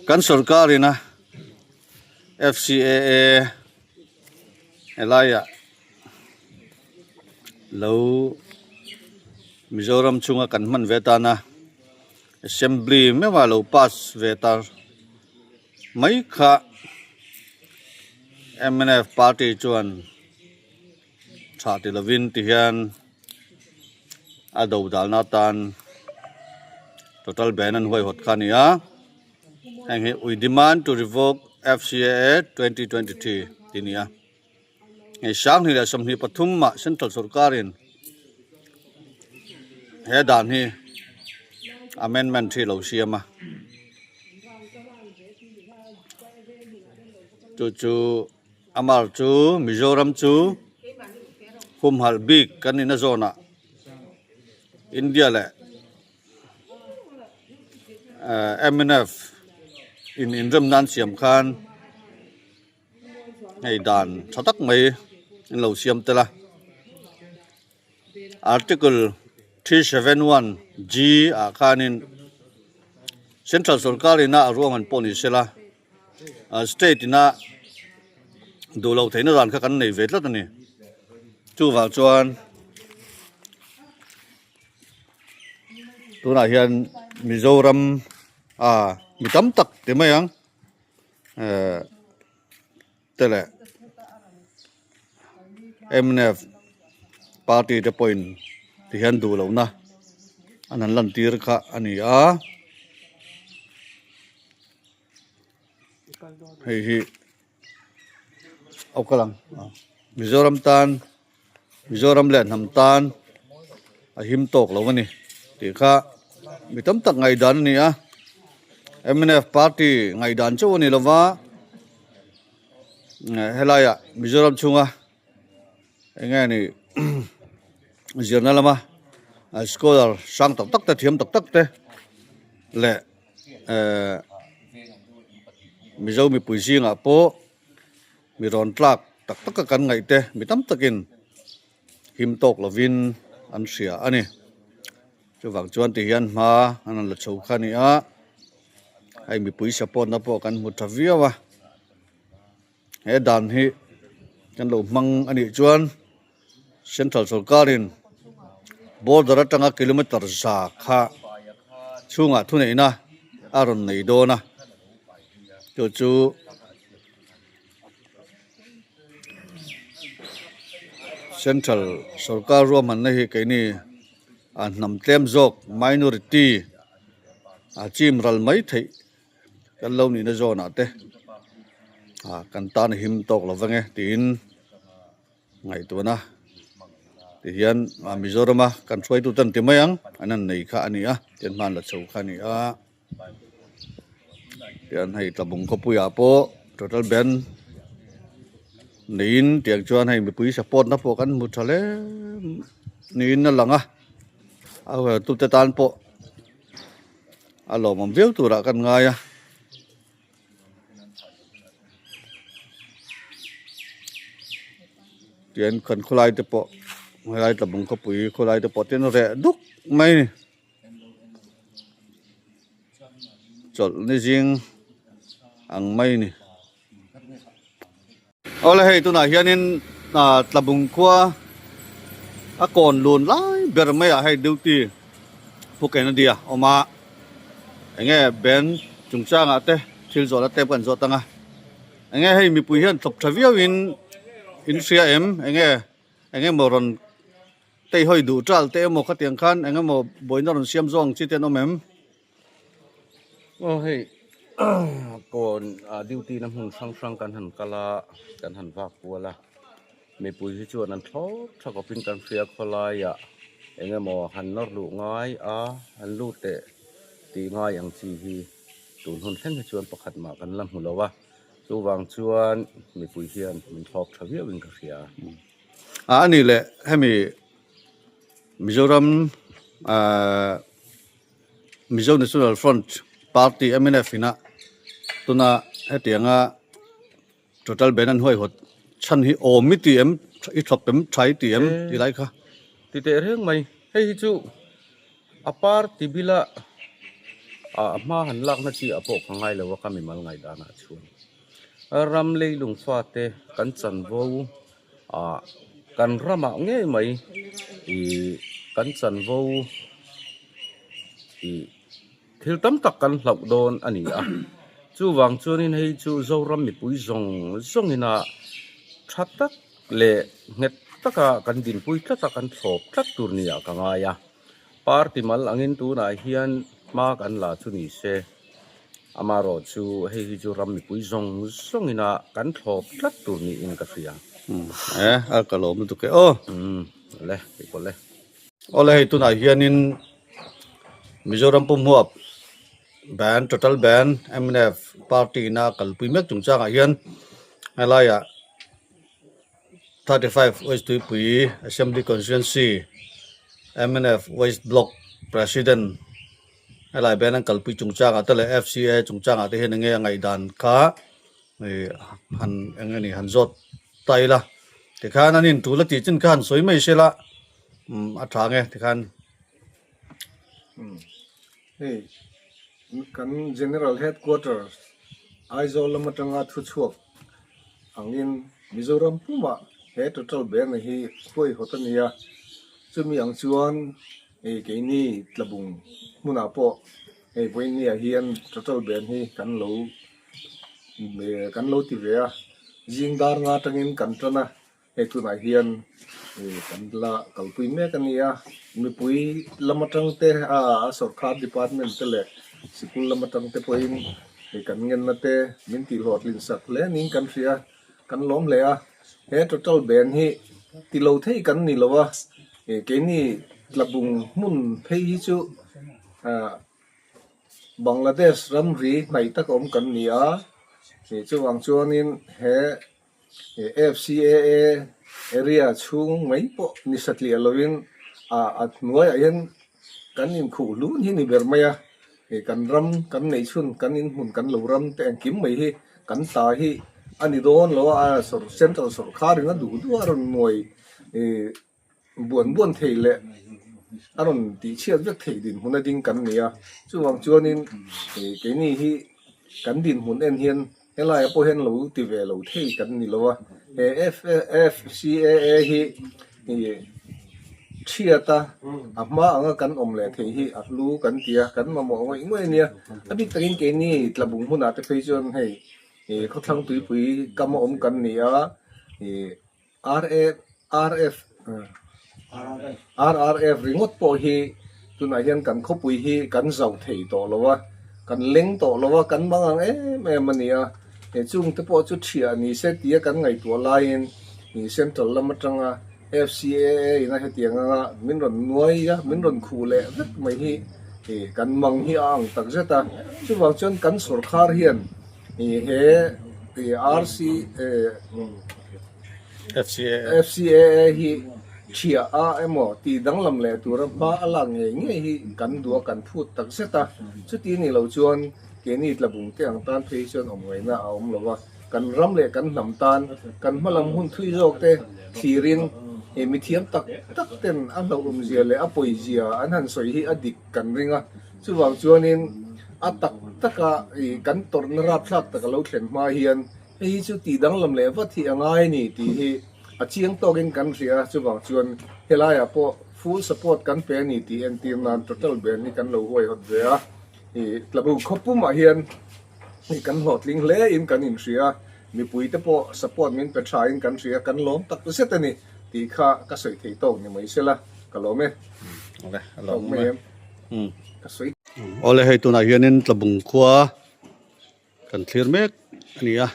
Kan sorkar ina FCAA helaiah lo Mizoram chhunga kan hman ve tana assembly meuha lo pass ve ta mai kha mnf party chuan tha ti lovin ti hian a do dalna atan total ban an huaihawt kha a ni a heng hi we demand to revoke F_C_A_A 2023 tih a ni a hei sanghnih leh 23 ah central sorkar in he dan hi amendment hi a lo siam a chu chu. Amar chu Mizoram chu humhalh bik kan nihna zawnah India leh mnf in inrem nan siam khan hei dan tha tak mai an lo siam tel a article 371 G ah khanin central sorkar ina a ruang an pawh ni sela. State ina duh loh theihna dan kha kan nei ve tlat a ni chuvang chuan tunah hian Mizoram a mi tam tak ti mai ang eh te leh mnf party te pawhin ti hian duh lohna an han lantir kha a ni a. Hei hi aw kal ang Mizoram tan Mizoram leh hnam tan a him tawk lo a ni tih kha mi tam tak ngaihdan a ni a mnf party ngaihdan chauh a ni lova helaiah Mizoram chhunga eng nge ni zirna lama scholar hrang tak tak te thiam tak tak te leh. Ehh Mizo mipui zingah pawh mi rawn tlak tak taka kan ngaih te mi tam takin him tawk lovin an hria a ni. Chuvang chuan ti hian hma an rawn la chho kha a ni a, hei mipui support na pawh kan hmu tha viau a, he dan hi kan lo hmang a nih chuan Central sorkarin border atanga kilometer za kha chhungah thuneihna a rawn nei dawn a, chu chu Central sorkar ruahmanna hi keini a hnam tlem zawk minority a chim ral mai theih kan lo nihna zawnah te kan tan a him tawk lo vang e tiin. Ngaihtuahna ti hian Mizoram a kan hruaitu ten ti mai ang an han nei kha a ni a tian hman la chho kha a ni a tian hei tlabung khawpui ah pawh total band neiin tiang chuan hei mipui support na pawh kan hmu tha hle niin a lang a a tute tan pawh a lawmawm viau turah kan ngai a. Tian kan khawlai te pawh helai tlabung khawpui khawlai te pawh tin reh duk mai a ni chawlh ni zing ang mai a ni. Awle hei tunah hianin ah tlabung khua a kawn lun lai ber maiah hei duty pu Kennedy a awm a enge bank chungchangah te thil zawhna te pawh an zawt ang a enge hei mipui hian thlawp tha viauin in hria em enge enge maw rawn teihawi duh tal te emaw khatiang khan enge maw buaina rawn siam zawng ang chi te an awm em. Aw hei kawn ah duty na hmun hrang hrang kan han kal a kan han vak kual a mipui hi chuan an thlawp tha khawpin kan hria khawlaiah eng emaw han nawr luh ngai a han lut teh tih ngai ang chi hi tun hun thleng hi chuan pakhat mah kan la hmu lo a chuvang chuan mipui hian min thlawp tha viauin ka hria. A ani leh hemi Mizoram ahh. Mizo National Front party mnf ina tuna hetianga total ban an huaihawt chhan hi awm i ti em i thlawp em tha i ti em tih lai kha. Ti teh reng mai hei hi chu a party bila A hma han lakna chi ah pawh ka ngai lo a ka mimal ngaihdanah chuan. Ram leilung fate kan chanvo ah kan ramah ngei mai ih kan chanvo ih thil tam tak kan hlauh dawn a ni a. Chuvang chuanin hei chu Zoram mipui zawng zawngina tha tak leh nghet taka kan dinpui tlat a kan thlawp tlat tur nia ka ngai a. Party mal angin tunah hian hma kan la chu ni se, amaherawh chu hei hi chu ram mipui zawng zawngina kan thlawp tlat tur niin ka hria. Umm e, a ka lawm lutuk e aw. Umm le, kei pawh le. Awle hei tunah hianin Mizoram pumhuap ban total ban mnf party ina kalpui mek chungchangah hian helaiah 35 West Tuipui Assembly Constituency mnf West Block President helai ban an kalpui chungchangah te leh FCA chungchangah te hian enge a ngaihdan kha ih han eng nge ni han zawt ta ila tikhan an intul a tih chin kha han sawi mai sela umm a tha nge tikhan. Hei kan General Headquarters Aizawl lam atanga thu chhuak angin Mizoram pumah he total ban hi huaihawt a ni a, chumi ang chuan hei keini Tlabung hmunah pawh hei vawinia hian total ban hi kan lo kan lo ti ve a, zing dar nga atangin kan tan a. Hei tunah hian kan la kalpui mek a ni a, mipui lam atang te a sawrkar department te leh sikul lam atang te pawhin hei kan ngenna te min tihhlawhtlin sak hle niin kan hria, kan lawm hle a. He total ban hi ti lo thei kan ni lo a, keini Tlabung hmun phei hi chu Bangladesh ramri hnaih tak awm kan ni a, chuvang chuanin he FCAA area chhung mai pawh ni satliah lovin a hnuaiah hian kan inkhuh hlun hi ni ber mai a, kan ram kan neih chhun kan inhmun kan lo ram te engkim mai hi kan ta hi a ni dawn lo a, central sawrkharin a duh duh a rawn nuai buan buan thei leh a rawn tih chhiat vek theih dinhmun a ding kan ni a, chuvang chuanin keini hi kan dinhmun en hian helaiah pawh hian lo ti ve lo thei kan ni lo a, he FCAA hi thiat a a hma anga kan awm leh theih hi a hlu kan ti a, kan mamawh ngawih ngawih a nia, a bik takin keini Tlabung hmunah te phei chuan hei khawthlang tuipui kam a awm kan ni a. RRF RRF ringawt pawh hi tunah hian kan khawpui hi kan zauh thei tawh lo a, kan leng tawh lo a, kan mang ang em em a ni a, he chung te pawh chu thiah ni se tia kan ngaihtuah laiin Central lam atanga FCAA ina hetiang anga min rawn nuai a, min rawn khuh leh vek mai hi kan mang hi a ang tak zet a, chuvang chuan kan sawrkhar hian he RC FCAA hi thiah a emaw tih danglam leh tura hma a lak ngei ngei hi kan duh a, kan phut tak zet a. Chuti ni lo chuan keini tlabung te ang tan phei chuan awm ngaihna a awm lo a, kan ram leh kan hnam tan kan hmalam hun thui zawk te thlirin mithiam tak tak ten a hlauhawmzia leh a pawizia an han sawi hi a dik kan ring a. Chuvang chuanin a tak taka kan tawrhna rapthlak tak a lo thlen hma hian Hei hi chu tih danglam leh vat hi a ngai a ni tih hi a chiang tawkin kan hria a, chuvang chuan helaiah pawh full support kan pe a ni tih entir nan total ban hi kan lo huaihawt ve a, ih Tlabung khawpumah hian ih kan hlawhtling hle in kan inhria a, mipui te pawh support min pe tha in kan hria, kan lawm tak zet a ni tih kha ka sawi thei tawk ni mai sela ka lawm e. Awle a lawm e. Ka sawi. Awle hei tunah hianin Tlabung khua Kan thlir mek a ni a,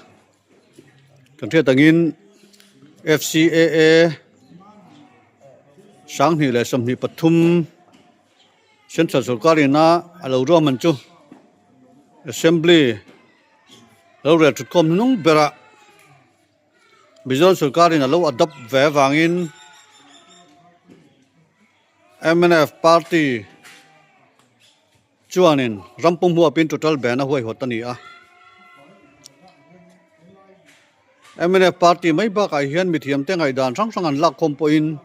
kan hriat angin FCAA 2023 Central Sorkar ina a lo ruahman chu Assembly rorel thutkhawm hnung berah Mizoram Sorkar in a lo adopt ve avangin mnf Party Chuanin ram pum huapin total ban a huaihawt a ni a. Mnf party mai bakah hian mithiamte ngaihdan hrang hrang an lakkhawm pawhin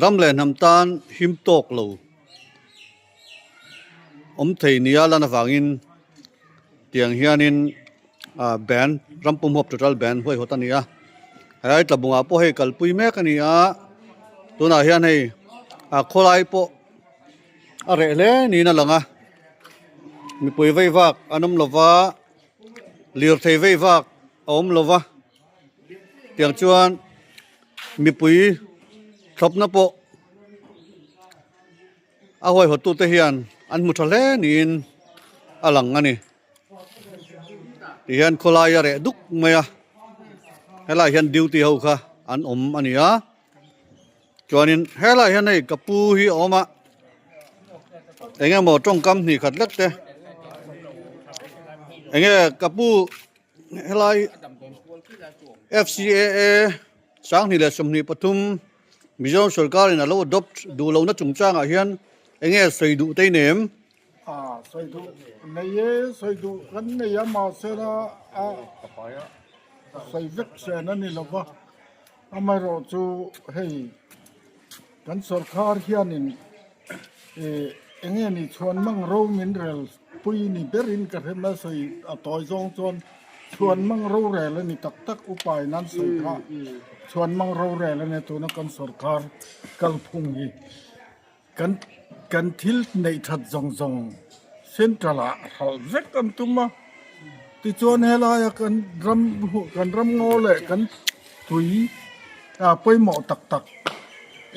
ram leh hnam tan him tawk lo awm thei nia lan avangin tiang hianin ah ban ram pum huap total ban huaihawt a ni a helai tlabungah pawh hei kalpui mek a ni a tunah hian hei ah khawlai pawh a reh hle niin a lang a mipui vei vak an awm lova lirthei vei vak a awm lova tiang chuan mipui thlawpna pawh a huaihawt tute hian an hmu tha hle niin a lang a ni tihian khawlai a reh duk mai a helaiah hian duty ho kha an awm a ni a chuanin helaiah hian hei ka pu hi a awm a eng emaw tawngkam hnih khat lek te eng nge ka pu helai F_C_A_A 2023 Mizoram sorkar in a lo adopt duh lohna chungchangah hian eng nge sawi duh te nem? A sawi duh nei e, sawi duh kan nei a mahse la a sawi vek sen a ni lo va, amaherawh chu hei kan sorkar hianin ih eng nge ni chhuan mang ro min rel pui ni berin ka hrem a sawi a tawi zawng chuan chhuan mang rorel a ni tak tak upa in an sawi kha chhuan mang rorel a nia tuna kan sorkar kalphung hi kan kan thil neih that zawng zawng central ah hralh vek an tum a tichuan helaia kan ram kan ram ngaw leh kan tui ah pawimawh tak tak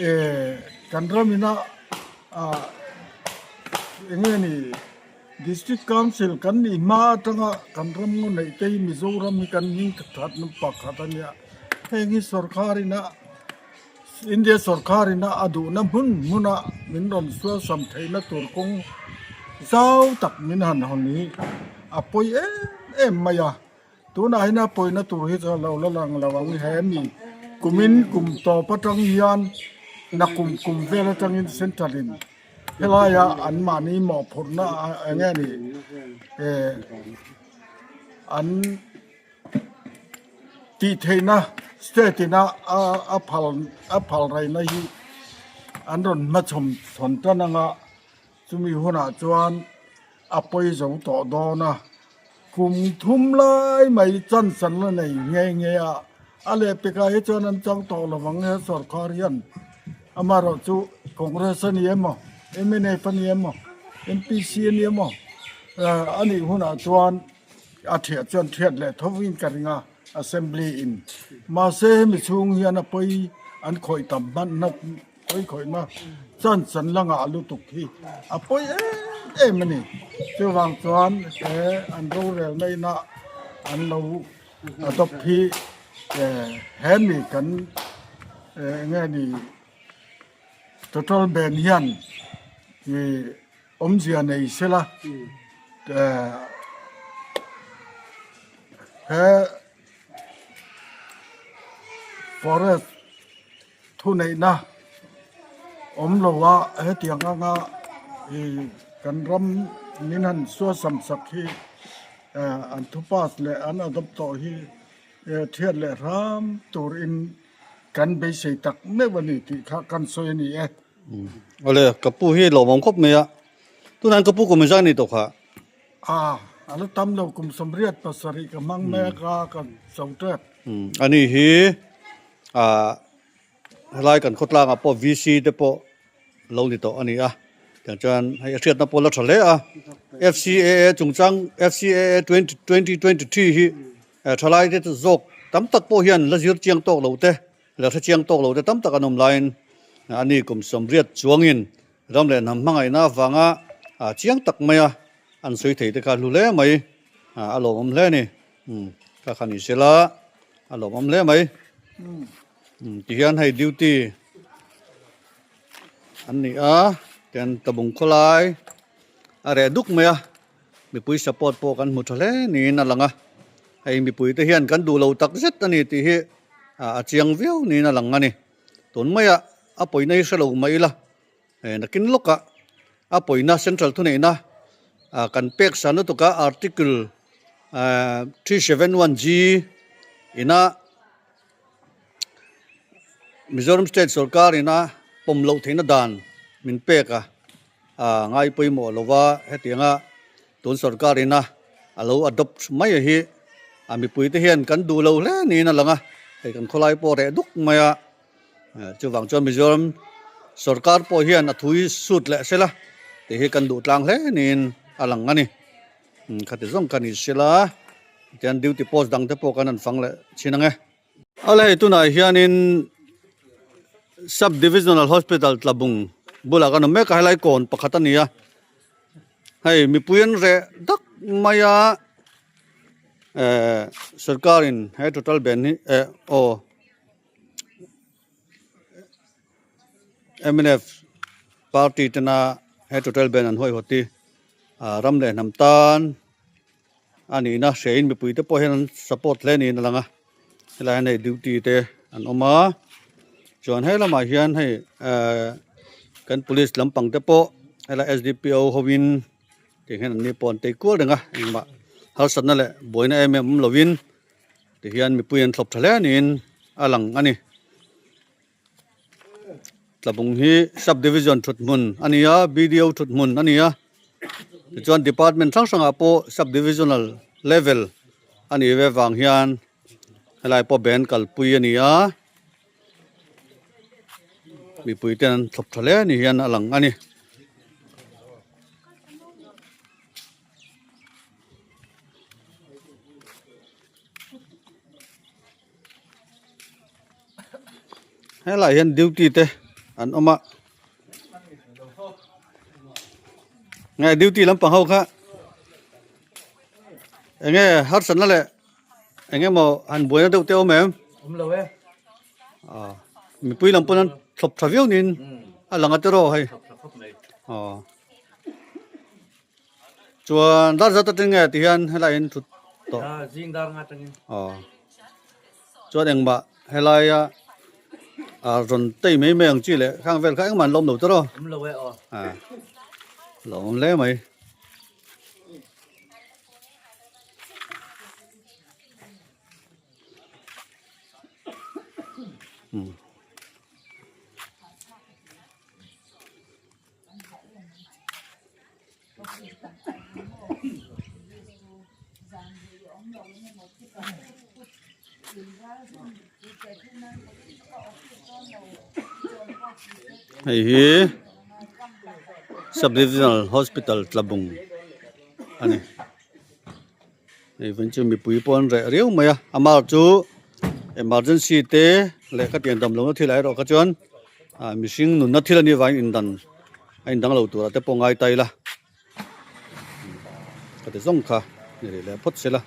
eh kan ram ina ah eng nge ni District Council kan nih hma atanga kan ram ngaw neih te hi Mizoram hi kan hming that na pakhat a nia. Heng hi sorkar ina India sorkar ina a duhna hmun hmuna min rawn sualsam theihna tur kawng zau tak min han hawn hi a pawi em em mai a. Tunah hian a pawina tur hi chu a lo la lang lo ang he mi kumin kum tawp atang hian nakum kum vel atangin central in helaia an mahni mawhphurhna eng nge ni eh an tih theihna state ina a phal a phal raihna hi an rawn hmachhawm chhawn tan anga chumi hunah chuan a pawi zo tawh dawn a, kum thum lai mai chansan la nei nghe nghe a, a lehpekah hi chuan an chang tawh lo vang he sorkar hian amaherawh chu Congress a ni emaw, mnf a ni emaw, MPC a ni emaw a nih hunah chuan a thiah chuan thiat leh thovin ka ring a Assembly in mahse hemi chhung hian a pawi an khawih tam hman na Pawi khawihna chan chan la ngah lutuk hi a pawi em em a ni. Chuvang chuan he an rorel na inah an lo adopt hi he mi kan eng nge ni total ban hian awmzia nei sela he forest Thuneihna awm lo a hetiang anga ih kan ram min han suasam sak hi eh an thu pass leh an adopt tawh hi eh thiat leh hram turin kan beisei tak meuh a ni tih kha kan sawi a ni e. Awle ka pu hi lawmawm khawp mai a, tunah hian ka pu kum inzai a ni tawh kha. A, a la tam lo kum 87 ka hmang mek a ka zo tep. Ani hi ah helai kan khawtlangah pawh VC te pawh lo ni tawh a ni a tiang chuan hei a hriatna pawh la tha hle a F_C_A_A chungchang F_C_A_A 2023 hi thalai te zawk tam tak pawh hian la zir chiang tawk lo te la hre chiang tawk lo te tam tak an awm laiin ani kum 80 chuangin ram leh hnam hmangaihna avanga chiang tak maia an sawi thei te kha hlu hle mai a lawmawm hle a ni. Umm ka kha ni sela a lawmawm hle mai umm tihian hei duty an ni a tian tabung khawlai a reh duk mai a mipui support pawh kan hmu tha hle niin a lang a hei mipui te hian kan duh lo tak zet a ni tih hi a chiang viau niin a lang a ni tun maia a pawina hi hre lo mai ila. Nakin lawkah a pawina central thuneihna kan pek san lutuk a article 371G ina Mizoram state sorkar ina pawm loh theihna dan min pek a. ngai pawimawh lova hetianga tun sorkar ina a lo adopt mai hi a mipui te hian kan duh lo hle niin a lang a, hei kan khawlai pawh reh duk mai a, chuvang chuan Mizoram sorkar pawh hian a thui sut leh sela tih hi kan duh tlang hle niin a lang a ni. Khati zawng kha ni sela tian duty post dang te pawh kan han fang leh thin ang e. Awle hei tunah hianin Sub Divisional Hospital Tlabung bulah kan awm mek a helai kawn pakhat a ni a hei mipui an reh dak mai a eh sorkar in he total ban hi eh aw mnf party tena he total ban an huaihawt hi ah ram leh hnam tan. A nihna hrein mipui te pawh hian an support hle niin a lang a helai hian hei duty te an awm a chuan he lamah hian hei ehh kan police lampang te pawh helai S D P O hovin tih hian an ni pawh an tei kual reng a engmah harsatna leh buaina em em awm lovin ti hian mipui an thlawp tha hle niin a lang a ni. Tlabung hi sub division thut hmun a ni a B D O thut hmun a ni a tichuan department hrang hrangah pawh sub divisional level a nih ve vang hian helai pawh bank kalpui a ni a mipui ten an thlawp tha hle ni hian a lang a ni. Helaiah hian duty te an awm a nge duty lampang ho kha eng nge harsatna leh eng emaw han buaina deuh te awm em awm lo e ah mipui lam pawn an thlawp tha viau niin a lang a tiraw hei aw Chuan dar zat atang nge ti hian helai in thut tawh. Ah, zing dar nga atangin. Aw. Chuan engmah helaia a rawn tei mai mai ang chi leh khang vel kha engmah an lawm lo tawh ro. Awm lo e aw. Ah. Lo awm hle mai. Hmm. Hei hi sub divisional hospital Tlabung a ni hei vawiin chu mipui pawh an reh riau mai a amah chu emergency te leh khatiang damlohna thil ah erawh kha chuan ah mihring nunna thil a nih avangin indan a indang lo turah te pawh ngai ta ila ka ti zawng kha ni rih leh phawt sela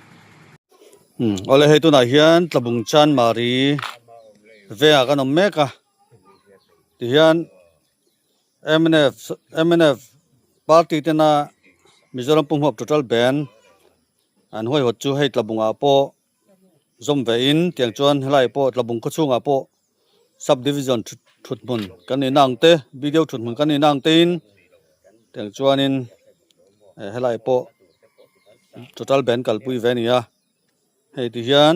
umm awle hei tunah hian Tlabung Chanmari vengah kan awm mek a tihian mnf mnf party tena Mizoram pumhawp total ban an huaihawt chu hei Tlabungah pawh. Zawm ve in tiang chuan helai pawh Tlabung khaw chhungah pawh sub division thut hmun kan nih na ang te video thut hmun kan nih na ang te in tiang chuan in helai pawh total ban kalpui ve a ni a hei ti hian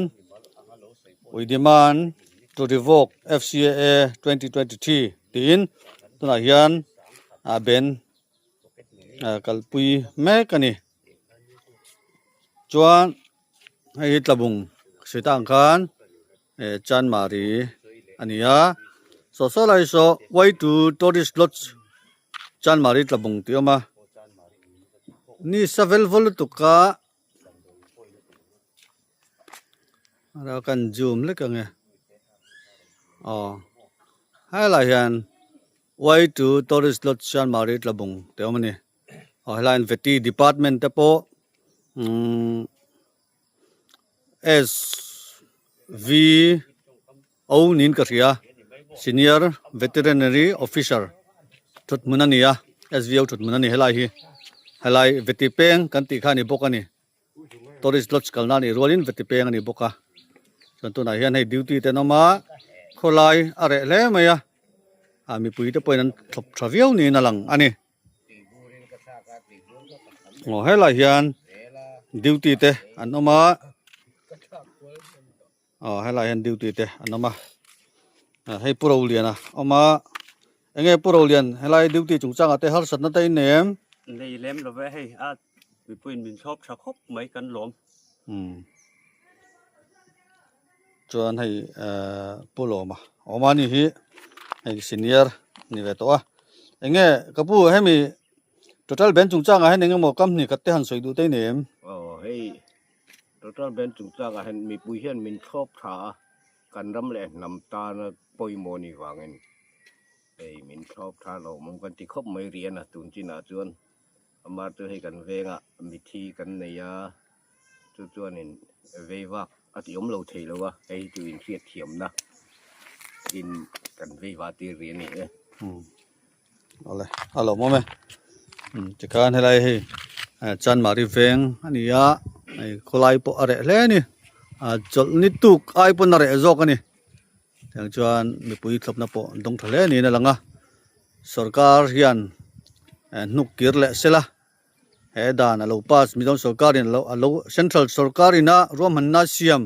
we demand to revoke F_C_A_A 2023 tiin tunah hian a ban kalpui mek a ni chuan. Hei hi Tlabung sawi ang khan eh Chanmari a ni a saw saw lai saw way to tourist lodge Chanmari Tlabung tih a awm a ni sa vel vawl lutuk a a kan zoom hlek ang e aw helaiah hian way to tourist lodge Chanmari Tlabung tih a awm a ni. Aw helaiin veti department te pawh umm S V O niin ka hria senior veterinary officer thut hmun a ni a S V O thut hmun a ni helai hi helai veti peng kan tih kha a ni bawk a ni tourist lodge kalna a nih rualin veti peng a ni bawk a chuan tunah hian hei duty te an awm a khawlai a reh hle mai a ah mipui te pawhin an thlawp tha viau niin a lang a ni. Aw helaiah hian duty te an awm a aw helaiah hian duty te an awm a hei pu Roliana a awm a. Enge Pu Rolian helai duty chungchangah te harsatna te in nei em? Nei lem lo ve hei a mipuiin min thlawp tha khawp mai kan lawm. Umm chuan hei ehh Pu Lawma awm a ni hi hei senior ni ve tawh a enge ka pu hemi total ban chungchangah hian engemaw company khat te han sawi duh te i nei em? Aw hei total ban chungchangah hian mipui hian min thlawp tha a Kan ram leh hnam tana pawimawh ni vangin hei min thlawp tha lo mawm kan ti khawp mai rih a na tun chinah chuan amah chu hei kan vengah mithi kan nei a chu chuanin vei vak a ti awm lo thei lo a hei hi chu inhriat thiamna in kan vei va tir rih a ni e. Awle a lawmawm e tikhan helai hei chanmari veng a ni a hei khawlai pawh a reh hle a ni ah chawlh ni tuk ai pawn a reh zawk a ni tiang chuan mipui thlawpna pawh an dawng tha hle niin a lang a sorkar hian hnuk kir leh sela he dan a lo pass mizo sorkar in a lo central sorkar ina ruahmanna siam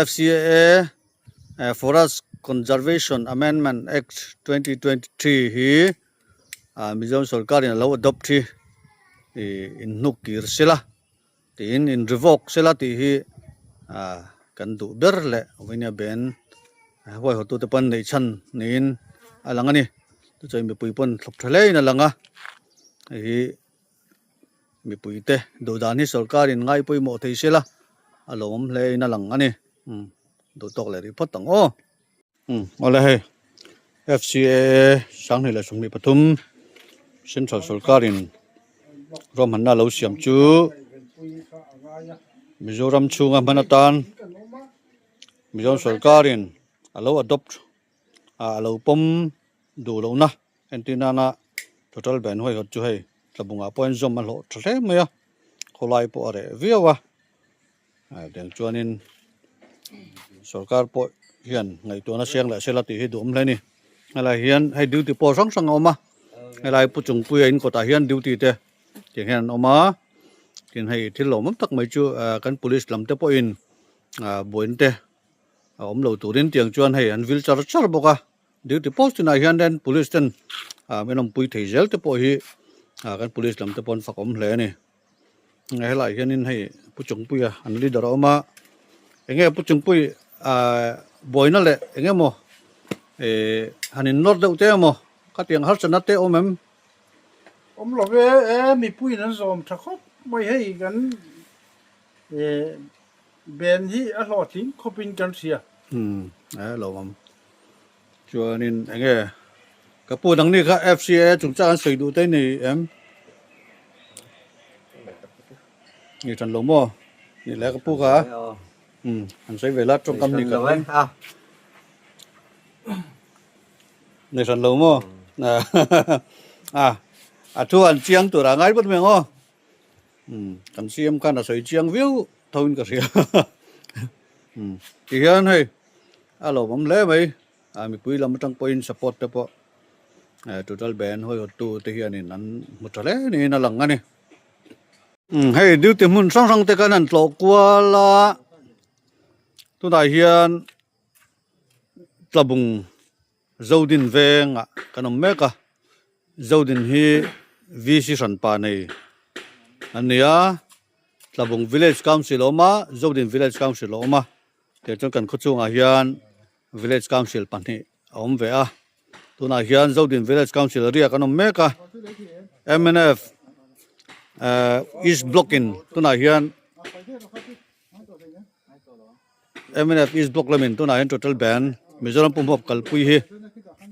F_C_A Forest Conservation Amendment Act 2023 hi Mizoram sorkarin a lo adopt hi ih in hnuk kir sela tiin in revoke sela tih hi kan duh ber leh vawinia ben huaihawtute pawn neih chhan niin a lang a ni tichuan mipui pawn thlawp tha hlein a lang a hei hi. Mipuite duhdan hi sorkarin ngai pawimawh thei sela a lo awm hle in a lang a ni. Umm duh tawk leh rih phawt ang aw. Umm awle hei FCAA 2023 Central sorkarin ruahmanna lo siam chu Mizoram chhunga hman atan Mizoram sorkarin a lo adopt a lo pawm duh lohna. Entir nana total ban huaihawt chu hei tlabungah pawh hian zawm a hlawh tha hle mai a khawlai pawh a reh viau a tiang chuanin sorkar pawh hian ngaihtuahna siang leh sela tih hi duhawm hle a ni helai hian hei duty pawh hrang hrang a awm a helai pu chungpuia in kawtah hian duty te tiang hian an awm a tin hei thil lawmawm tak mai chu kan police lam te pawhin buaina te a awm lo turin tiang chuan hei an vil char char bawk a. Duty post inah hian police ten min awmpui thei zel te pawh hi kan police lam te pawh an fak awm hle a ni. Helaiah hianin hei Pu Chungpuia an leader a awm a, enge Pu Chungpui buaina leh eng emaw han in nawr deuh te emaw khatiang harsatna te awm em? Awm lo ve e, mipuiin an zawm tha khawp mai hei kan Ben hi a hlawhtling khawpin kan hria. Umm e lo awm. Chuanin enge ka pu dang ni kha FCA chungchang an sawi duh te ni em? Ni tan lo maw? Ni le ka pu kha. Umm an sawi ve la tawngkam ni kha. Ni hran lo maw? A a thu an chiang tur a ngai vut mai ang aw. Umm kan CM khan a sawi chiang viau tho in ka hria umm ti hian hei a lawmawm hle mai a mipui lam atang pawhin support te pawh eh total ban hawi tu te hianin an hmu tha hle niin a lang a ni umm hei duty hmun hrang hrang te khan an tlawh kual a tunah hian tlabung Zodin vengah kan awm mek a, Zodin hi VC hranpa nei an ni a, Tlabung Village Council a awm a, Zodin Village Council a awm a, tiang chuan kan khawchhungah hian Village Council pahnih a awm ve a, tunah hian Zodin Village Council riak an awm mek a, mnf East Block in tunah hian Mnf East Block lamin tunah hian total ban Mizoram pumhawp kalpui hi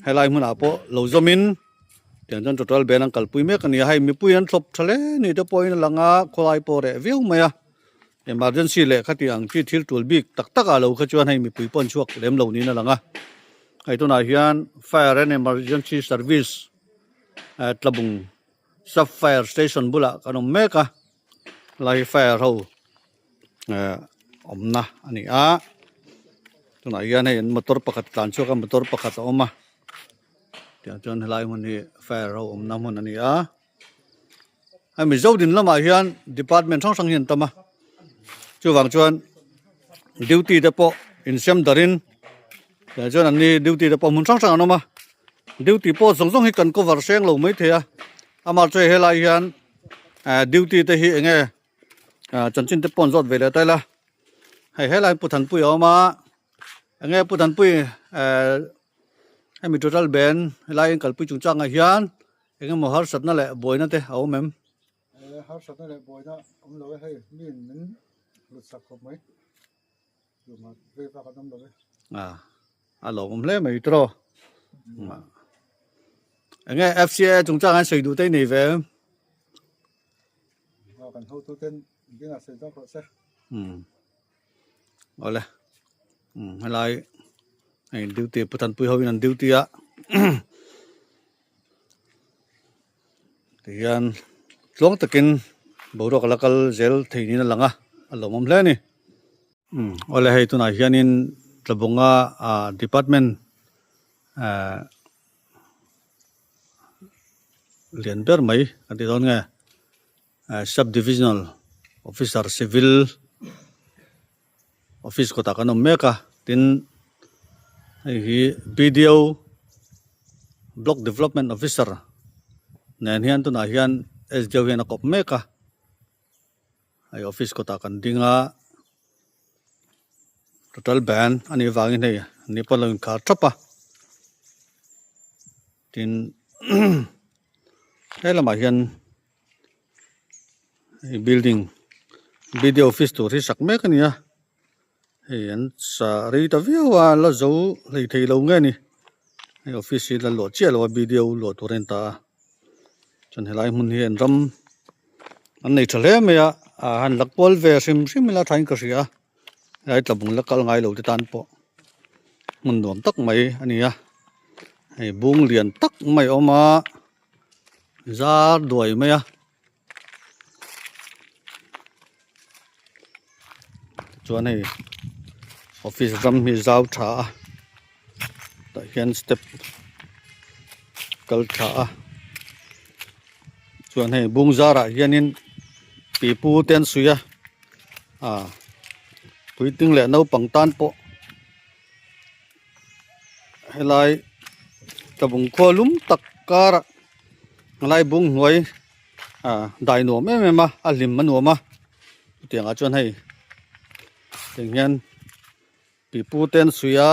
helai hmunah pawh lo zawmin tiang chuan total ban an kalpui mek a ni a hei mipui an thlawp tha hle ni te pawhin a lang a khawlai pawh reh viau mai a emergency leh khati ang chi thil tul bik tak tak ah lo kha chuan hei mipui pawh an chhuak lem lo niin a lang a hei tunah hian fire and emergency service tlabung sub fire station bulah kan awm mek a. Lai fire ho eh awmna a ni a tunah hian hei an motor pakhat tlan chhuak a motor pakhat a awm a tiang chuan helai hmun hi fire ho awmna hmun a ni a hemi mizo din lamah hian department hrang hrang hi an tam a chuvang chuan duty te pawh insiam darin tiang chuan an ni duty te pawh hmun hrang hrang an awm a. Duty pawh zawng zawng hi kan cover hreng lo maithei a, amah chu helai hian duty te hi eng nge chanchin te pawh an zawt ve leh ta ila, hei helai Pu Thanpuia a awm a, eng nge Pu Thanpui hemi total band helai in kalpui chungchangah hian eng emaw harsatna leh buaina te a awm em? Harsatna leh buaina awm lo e hei mi in min hlut sak khawp mai. A lawmawm hle mai tawh enge FCA chungchang an sawi duh te nei ve em kan hotu ten ding a sawi zawk rawh se awle helai hei duty Puthanpui ho in an duty a Tihian tluang takin boruak a la kal zel thei niin a lang a, a lawmawm hle a ni. Umm awle hei tunah hianin Tlabunga ah department ah lian ber mai kan tih dawn nge ah sub divisional officer civil office kawtah kan awm mek a tin hei hi B_D_O block development officer nen hian tunah hian S_D_O hian a kawp mek a hei office kawtah kan ding a total band a nih vangin hei ni pawh a lo inkhar thap a tin he lamah hian. Hei building B_D_O office tur hi sak mek a ni a hei an sa rei ta viau a la zo hlei thei lo nge ni hei office hi la luah chiah lo a B_D_O luah tur a ni ta a chuan helai hmun hi an ram an nei tha hle mai a ah han la kual ve hrim hrim ila thain ka hria a helai tlabung la kal ngai lo te tan pawh hmun nuam tak mai a ni a hei bung lian tak mai a awm a. Zar duai mai a chuan hei office ram hi zau tha a tah hian step kal tha a chuan hei bung zarah hianin pipu te an suih a ah puitling leh naupang tan pawh Helai tlabung khua lum tak karah helai bung hnuai ah dai nuam em em a a hlim a nuam a chutiang ah chuan hei tiang hian pipu te an suih a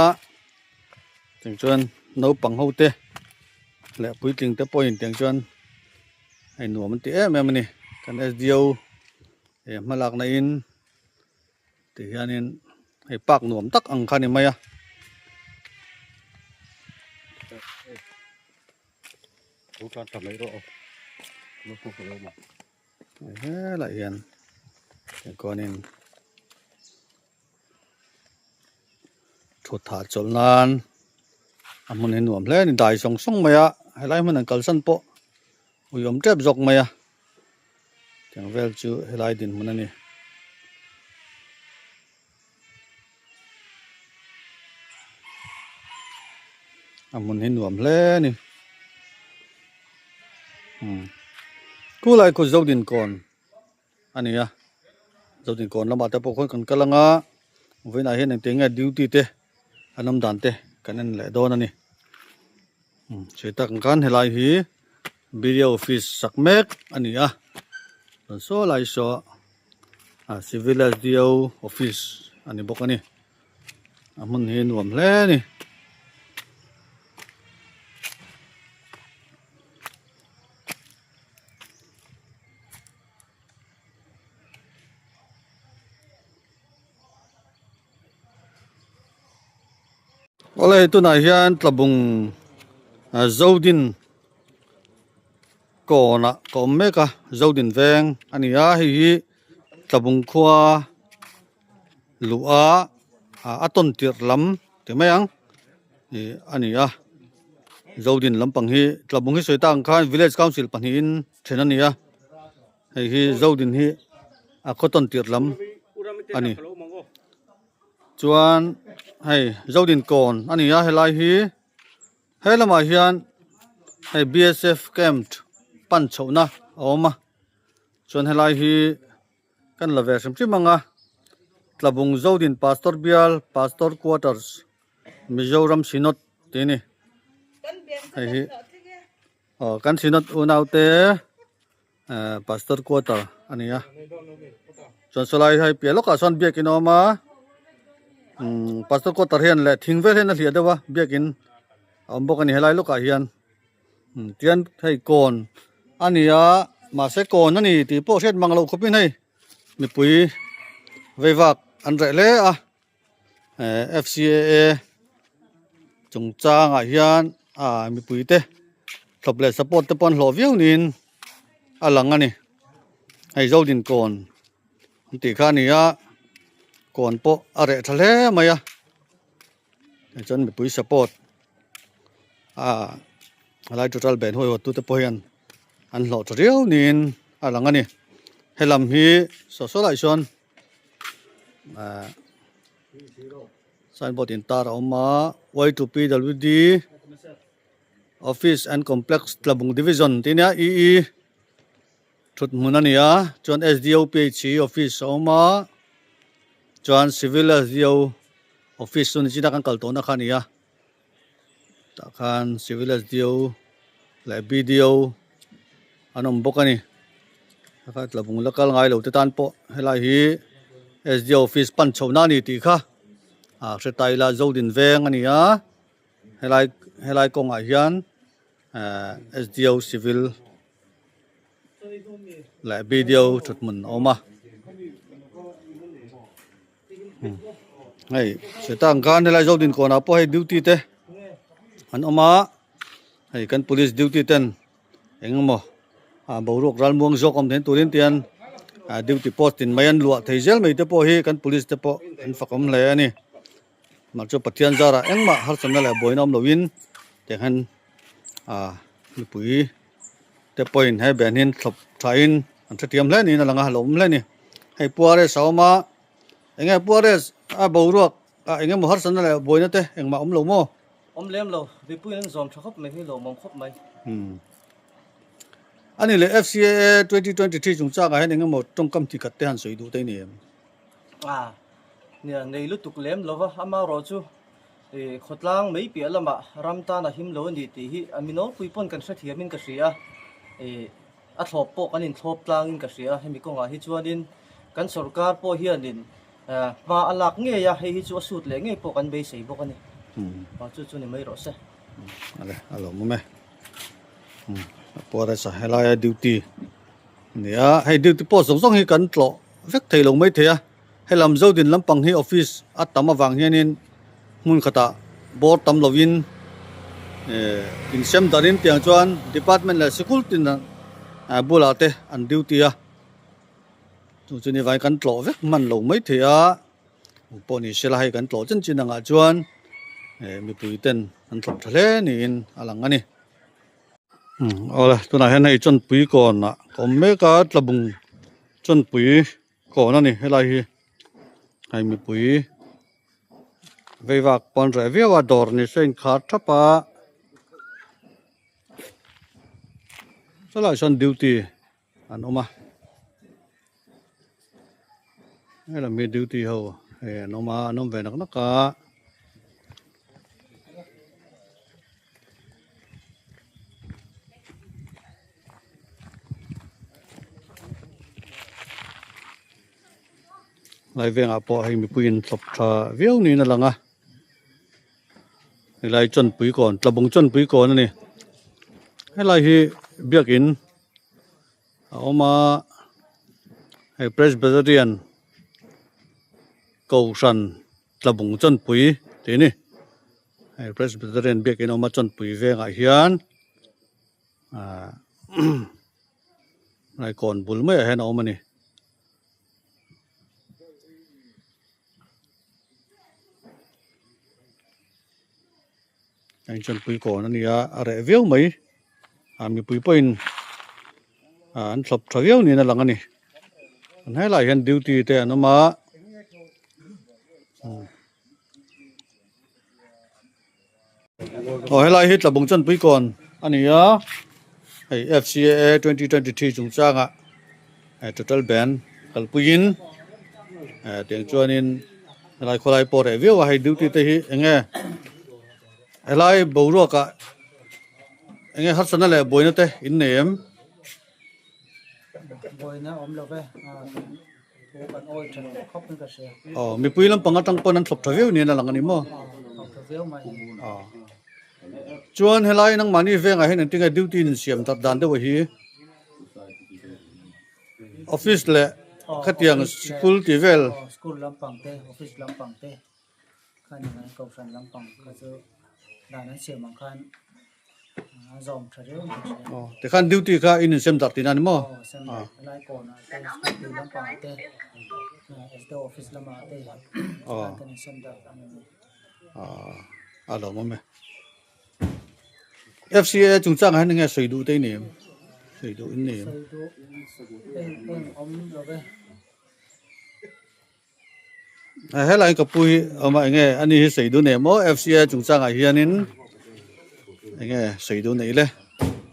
tiang chuan naupang ho te leh puitling te pawhin tiang chuan hei nuam an ti em em a ni kan S_D_O he hmalakna in. Ti hianin hei park nuam tak ang kha a ni mai a. Helaiah hian chuanin thut hahchawlh nan a hmun hi nuam hle a ni dai sawng sawng mai a helai hmun an kalsan pawh ui awm tep zawk mai a. Tiang vel chu helai dinhmun a ni. A hmun hi nuam hle a ni. Umm khulai khu Zodinkawn a ni a, Zodinkawn lamah te pawh khawn kan kal anga vawiinah hian engtiang nge duty te an awm dan te kan en leh dawn a ni. Umm chhui tak ang khan helai hi. Video office sak mek a ni a chuan saw lai saw ah civil S_D_O office a ni bawk a ni a hmun hi nuam hle a ni. Awle tunah hian tlabung Zodin kawnah ka awm mek a Zodin veng a ni a hei hi tlabung khua luh a a tawn tirh lam ti mai ang ih a ni a Zodin lampang hi tlabung hi sawi tak ang khan village council pahnihin then a ni a hei hi Zodin hi a khaw tawn tirh lam a ni. Chuan hei Zodin kawn a ni a helai hi he lamah hian hei B_S_F camp pan chhohna a awm a chuan helai hi kan la ve hrim hrim ang a Tlabung Zodin Pastor Bial Pastor Quarters Mizoram Synod tih a ni. Hei hi aw kan Synod unau te eh pastor quarter a ni a chuan sawlai hei piah lawkah sawn biakin a awm a umm pastor quarter hian leh thing vel hian a hliah deuh a biakin a awm bawk a ni helai lawkah hian umm tian hei kawn a ni a mahse kawn a ni tih pawh hriat mang loh khawpin hei mipui veivak an reh hle a. Eh F_C_A_A chungchangah hian ah mipui te thlawp leh support te pawh an hlawh viau niin a lang a ni hei zodin kawn an tih kha a ni a kawn pawh a reh tha hle mai a tichuan mipui support ah helai total ban huaihawt tute pawh hian an hlawh tha riau niin a lang a ni helam hi saw saw lai sawn. Ahh signboard in tar a awm a y to p w d office and complex tlabung division tih ania e e thut hmun a ni a chuan s d o p h e office a awm a chuan civil s d o office chu nichina kan kal tawhna kha a ni a tah khan civil s d o leh b d o an awm bawk a ni pakhat tlabung la kal ngai lo te tan pawh helai hi s d o office pan chho na a ni tih kha ah hre ta ila zodin veng a ni a helai helai kawngah hian ehh s d o civil leh b d o thuthmun a awm a hei seta ang khan helai zodin kawnah pawh hei duty te an awm a hei kan police duty ten eng emaw ah boruak ralmuang zawk awm theih turin tian ah duty post tin mai an luah thei zel mai te pawh hi kan police te pawh an fakawm hle a ni mah chu Pathian zarah engmah harsatna leh buaina awm loin tiang hian ah mipui te pawhin he ban hi thlawp thain an hrethiam hle niin a lang a a lo awm hle a ni hei puares a awm a eng nge puares a boruak ah eng emaw harsatna leh buaina te engmah awm lo maw. Awm lem lo, mipuiin an zawm tha khawp mai hi lawmawm khawp mai. Umm. Ani leh FCAA 2023 chungchangah hian engemaw tawngkam tikhat te han sawi duh te ni em? Ah, nia, nei lutuk lem lo va, amaherawh chu i khawtlang mai piah lamah ram tan a him lo a ni tih hi a mi nawlpui pawn kan hrethiamin ka hria a, i a thlawp pawh kan inthlawp tlangin ka hria a, hemi kawngah hi chuanin kan sorkar pawh hianin Hma a lak ngei a, hei hi chu a sut leh ngei pawh kan beisei bawk a ni. Chu chu ni mai rawh se. Ale, a lo awm e. A puar a sa helaia duty a ni a, hei duty post zawng zawng hi kan tlawh vek thei lo mai thei a, helam Zodin lampang hi office a tam avang hianin hmun khatah bawr tam lovin insem darin tiang chuan department leh sikul tin bulah te an duty a. Chu chu ni vai kan tlawh vek hman lo mai thei a pawh ni se la hei kan tlawh chin chin angah chuan eh mipui ten an tlawh tha hle niin a lang a ni. Awle tunah hian hei chawnpui kawn ah ka awm mek a tlabung chawnpui kawn a ni helai hi hei mipui veivak pawn reh viau a dawr ni se a inkhar thap a. Chulaiah sawn duty an awm a helam hi duty ho hei an awm a an awm ve nak nak a. Lai vengah pawh hei mipui in thlawp tha viau niin a lang a helai chawnpui kawn tlabung chawnpui kawn a ni helai hi biakin a awm a hei presbyterian kohhran tlabung chawnpui tih a ni hei presbyterian biakin a awm a chawnpui vengah hian ahh helai kawn bul maiah hian a awm a ni. Heng chawnpui kawn a ni a a reh viau mai ah mipui pawhin ah an thlawp tha viau niin a lang a ni an helaiah hian duty te an awm a aw helai hi tlabung chawnpui kawn a ni a hei F_C_A_A 2023 chungchangah eh total ban kalpuiin eh tiang chuanin helai khawlai pawh reh viau a hei duty te hi eng nge helai boruakah. Enge harsatna leh buaina te in nei em? Buaina awm lo ve, thu kan awi tha lo khawp in ka hria. Aw, mipui lampang atang pawn an thlawp tha viau niin a lang a ni maw? Aw, thlawp tha viau mai. Aw. Chuan helai nangmahni vengah hian engtinge duty in insiam that dan deuh hi? Office leh khatiang school tih vel. Aw, school lampang te, office lampang te. Kha ni mai kohhran lampang kha chu dan an siam ang khan a zawm tha riau in ka hria. Aw tikhan duty kha in insem darh tihna ni maw? Aw sem darh lai kawnah te scooty lampangah te SDO office lamah te khan kan insem darh a ni mai. Aw a lawmawm e. FCA chungchangah hian enge sawi duh te i nei em? Sawi duh in nei em? Sawi duh eng eng awm lo ve. Helai ka pu hi awm a enge ani hi sawi duh nei maw FCA chungchangah hianin enge sawi duh nei le.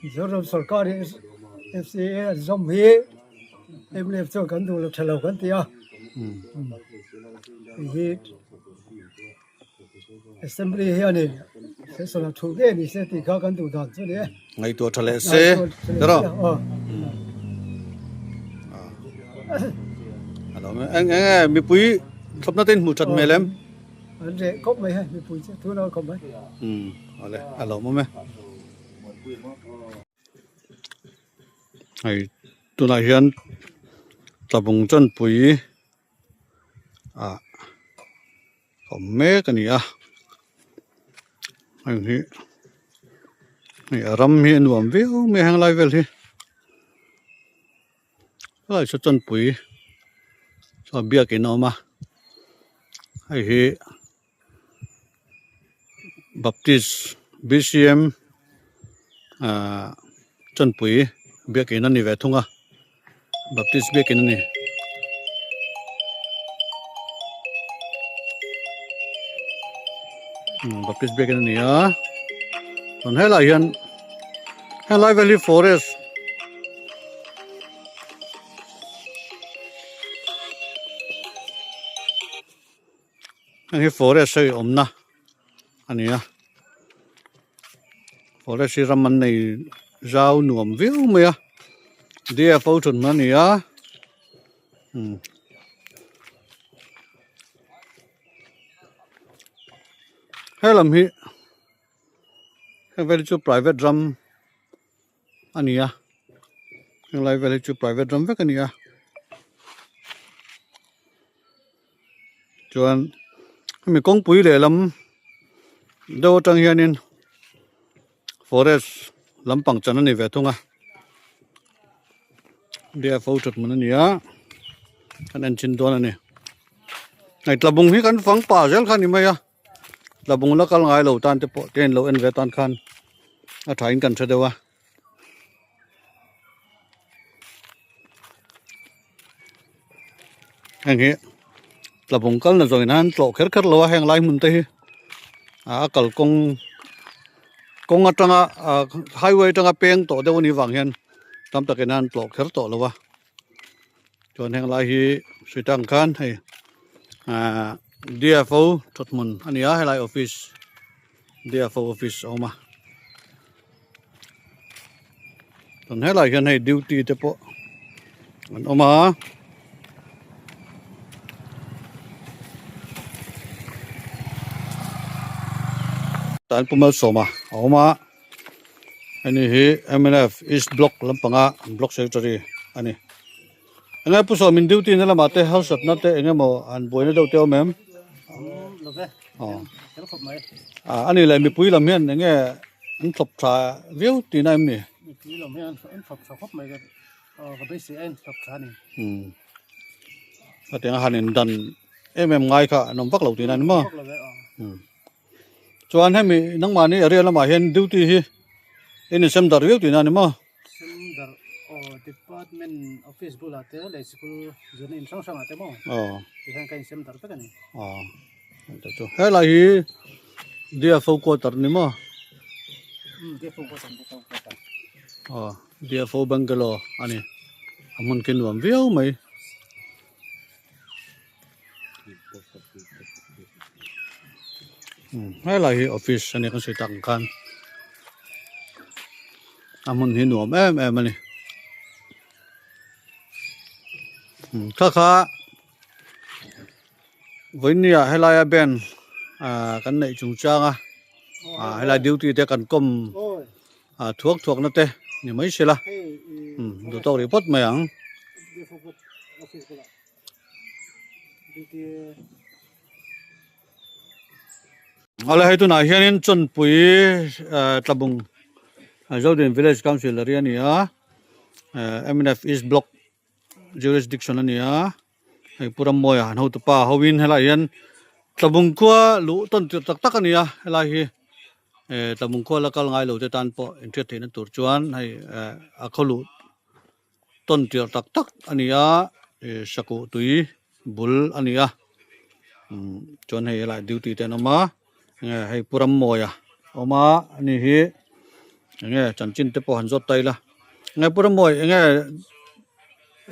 Mizoram sorkar hi FCA an zawm hi mnf chuan kan duh lo tha lo kan ti a hei hi assembly hianin session a thu ngei ni se tih kha kan duh dan chu a ni e. Ngaihtuah tha leh se tiraw. Eng eng e mipui thlawpna te in hmuh that hmel em? An reh khawp mai hei mipui chu thu lo khawp mai. Umm awle a lawmawm e. Hei tunah hian tlabung chanpui ah awm mek a ni a heng hi hei a ram hi a nuam viau mai a henglai vel hi helai saw chawnpui chuan biakin a awm a hei hi baptist B_C_M ahh chawnpui biakin a ni ve thung a. Baptist biakin a ni. Baptist biakin a ni a chuan helaiah hian helai vel hi forest heng hi forest hei awmna a ni a forest hi ram an nei zau nuam viau mai a D_F_O thut hmun a ni a umm helam hi heng vel hi chu private ram a ni a henglai vel hi chu private ram vek a ni a chuan hemi kawngpui lehlam deuh atang hianin forest lampang chan a ni ve thung a D_F_O that hmun a ni a kan en chin dawn a ni hei tlabung hi kan fang pah zel kha a ni mai a. Tlabung la kal ngai lo tan te pawh train lo en ve tan khan a tha in kan hre deuh a. Heng hi tlabung kal na zawng in an tlawh kher kher lo a heng lai hmun te hi a kal kawng kawng atanga highway atanga peng tawh deuh a nih vang hian tam takin an tlawh kher tawh lo a. Chuan heng lai hi Sitang khan hei ahh D_F_O thawt hmun a ni a helai office D_F_O office a awm a chuan helai hian hei duty te pawh an awm a. Tan Pu Malsawma a awm a. Heni hi mnf east block lampanga block secretary a ni. Enge pu sawmin duty na lamah te harsatna te eng emaw an buaina deuh te awm em? A ni leh mipui lam hian enge an thlawp tha viau tihna em ni? Mipui lam hian an thlawp tha khawp mai ka beisei a in thlawp tha a ni. Hetiang a han indan em em ngai kha an awm vak lo tihna a ni maw? Chuan hemi nangmahni area lamah hian duty hi in insem darh viau tihna a ni maw? Sem darh aw department office bulah te leh sikul zirna in hrang hrangah te maw? Aw. Tihian kan insem darh vek a ni. Aw chu helai hi DFO quarter a ni maw? Umm DFO quarter DFO quarter. Aw DFO bungalow a ni a hmun khi nuam viau mai. Helai hi office a ni kan sawi tak ang khan. A hmun hi nuam em em a ni. Kha kha vawinia helaia band ah kan neih chung chang a ah helai duty te kan kawm ah thuak thuak na te ni mai sela duh tawk rih phawt mai ang. Awle hei tunah hianin Chawnpui Tlabung Zodin Village Council area a ni a mnf East Block jurisdiction a ni a hei Pu Rammawi an hotu pa hoin helaiah hian Tlabung khua luh tawn tirh tak tak a ni a helai hi Tlabung khua la kal ngai lo te tan pawh inhriat theihna tur chuan hei a khaw luh tawn tirh tak tak a ni a ih sakuh tui bul a ni a umm chuan hei helaiah duty te an awm a enge hei pu Rammawia a awm a ani hi enge chanchin te pawh han zawt ta ila enge pu Rammawi enge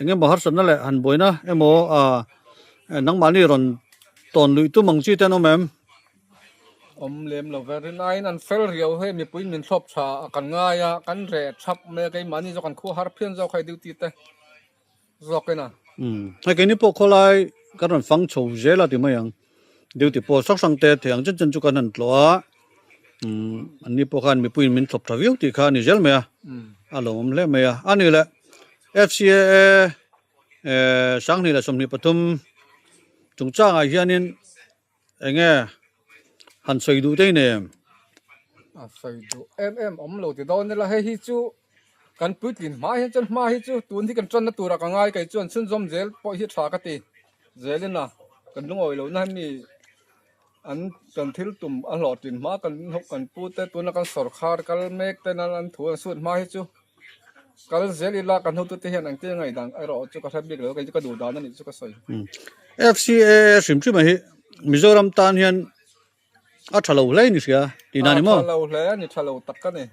enge maw harsatna leh han buaina emaw ah nangmahni rawn tawn luih tum ang chi te an awm em? Awm lem lo ve, rin aiin an fel riau hei mipuiin min thlawp tha a kan ngai a, kan reh thap mai a, keimahni zawk an khuh har phian zawk hei duty te zawk in a. Umm, hei keini pawh khawlai kan rawn fang chho zel a ti mai ang, duty pawh hrang hrang te thei ang chen chen chu kan han tlawh a, umm anni pawh khan mipuiin min thlawp tha viau tih kha a ni zel mai a, a lawmawm hle mai a, a ni le FCAA eh 20 leh 23 chungchangah hianin Enge han sawi duh te inem? A sawi duh em em awm lo ti dawn ila hei hi chu kan puitlin hma hian chuan hma hi chu tun hi kan tanna turah ka ngai kei chuan chhunzawm zel pawh hi tha ka ti zelin a kan lungawi lohna hemi an kan thil tum a hlawhtlin hma kan kan pu te tuna kan sawrkhar kal mek ten an thu an sut hma hi chu kal zel ila kan hotute hian engtin a ngaihdan erawh chu ka hre bik lo kei chu ka duh dan a nih chu ka sawi. FCAA hrim hrim a hi Mizoram tan hian a tha lo hle ni hria tih na ni maw? A tha lo hle a ni tha lo tak a ni.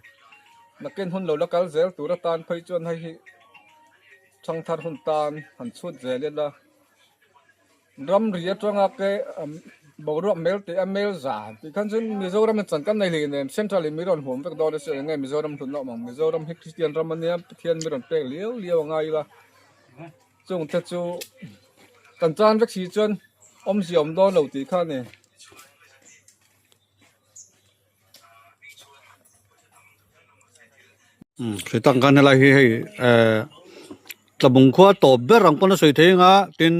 Nakin hun lo la kal zel tur atan phei chuan hei hi thangthar hun tan han chhut zel ila. Ramri atanga ke boruak mel tih a mel za tih khan chuan Mizoram in chan kan nei hlei nen Central in mi rawn huam vek dawn a sia enge Mizoram hlutna awm ang Mizoram hi Kristian ram ania Pathian mi rawn pek liau liau a ngai ila chung te chu kan tan vek si chuan awmzia awm dawn lo tih kha a ni. Hri tak khan helai hi hei eh tlabung khua tawp ber ang pawn a sawi thei anga tin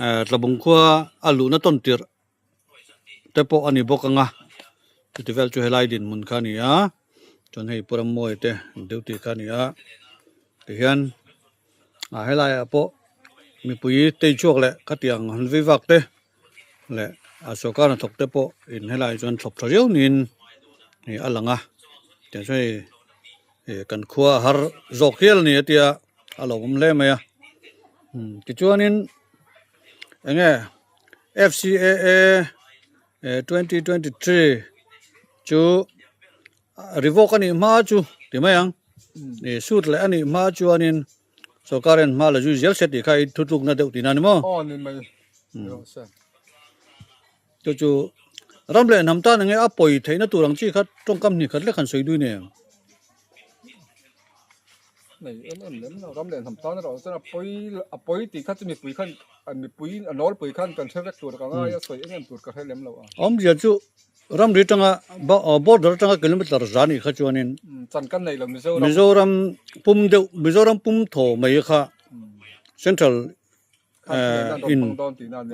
eh tlabung khua a luhna tawn tirh te pawh a ni bawk anga chuti vel chu helai dinhmun kha a ni a chuan hei Puramawi te duty kha a ni a tihian ah helaiah pawh mipui tei chhuak leh khatiang han vei vak te. leh a sawrkar hnathawk te pawh in helai ah chuan thlawp tha riau niin ih a lang a tiang chuan hei ih kan khua a har zawk hial a ni a tia a lo awm hle mai a tichuanin eng nge F C A A 2023 chu revoke a nih hma chu ti mai ang ih suit leh a nih hma chuanin. Sorkar hian hma la zui zel se tih kha i thutlukna deuh tihna a ni maw? Aw ni mai rawh se. Chu chu ram leh hnam tan enge a pawi theihna tur ang chi kha tawngkam hnih khat lek han sawi dui nen. Nei em em lem lo ram leh hnam tan erawh chuan a pawi a pawi tih kha chu mipui khan mipui a nawlpui khan kan hre vek tur ka ngai a sawi em em tur ka hre lem lo a. Awmzia chu Ramri atanga border atanga kilometer za nih kha chuanin chan kan nei lo Mizoram Mizoram pum deuh Mizoram pum thaw mai kha central in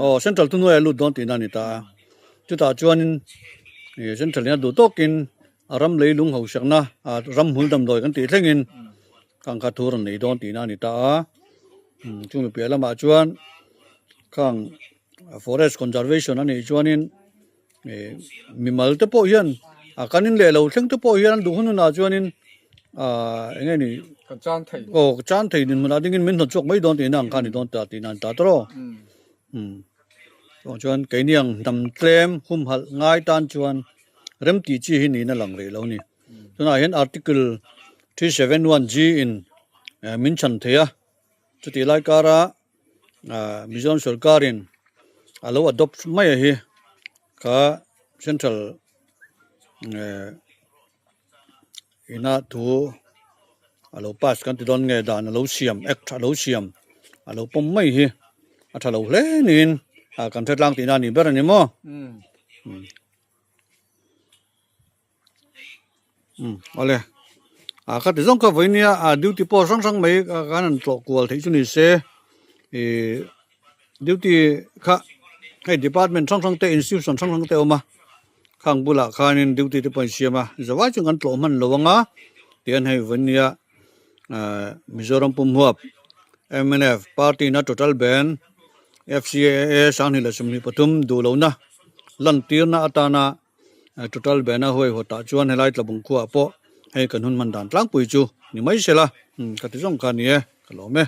aw central chu hnuaiah lut dawn tihna a ni ta a chutah chuanin central in a duh tawkin a ram leilung hausakna ram hmul damdawi kan tih thlengin khang kha thu rawn nei dawn tihna a ni ta a chumi piah lamah chuan khang forest conservation a nih chuanin. Ih mimal te pawh hian a kan in leh lo thleng te pawh hian an duh hun hunah chuanin ah eng nge ni Kan chan thei. Aw ka chan thei dinhmunah dingin min hnawt chhuak mai dawn tihna ang kha a ni dawn ta tihna a ni ta tawrh aw. Umm chuvang chuan keini ang hnam tlem humhalh ngai tan chuan rem tih chi hi niin a lang rih lo a ni. Tunah hian article 371 G in min chhan thei a chutih lai kara Mizoram sorkarin a lo adopt mai a hi kha central ina thu. a lo pass kan ti dawn nge dan a lo siam act a lo siam a lo pawm mai hi a tha lo hle niin ah kan hre tlang tihna a nih ber a ni maw. Um awle ah ka ti zawng kha vawi nia ah duty pawh hrang hrang mai kan han tlawh kual theih chu ni se ih duty kha hei department hrang hrang te institution hrang hrang te a awm a khang bulah khanin duty te pawh an siam a zawai chu kan tlawh hman lo ang a tihian hei vawi nia ah Mizoram pumhuap mnf party na total ban F_C_A_A sanghnih leh 23 duh lohna lantirna atana. Total ban a huai hawtah chuan helai tlabung khuaah pawh hei kan hun hman dan tlangpui chu ni mai se la, ka ti zawng kha a ni e, ka lawm e.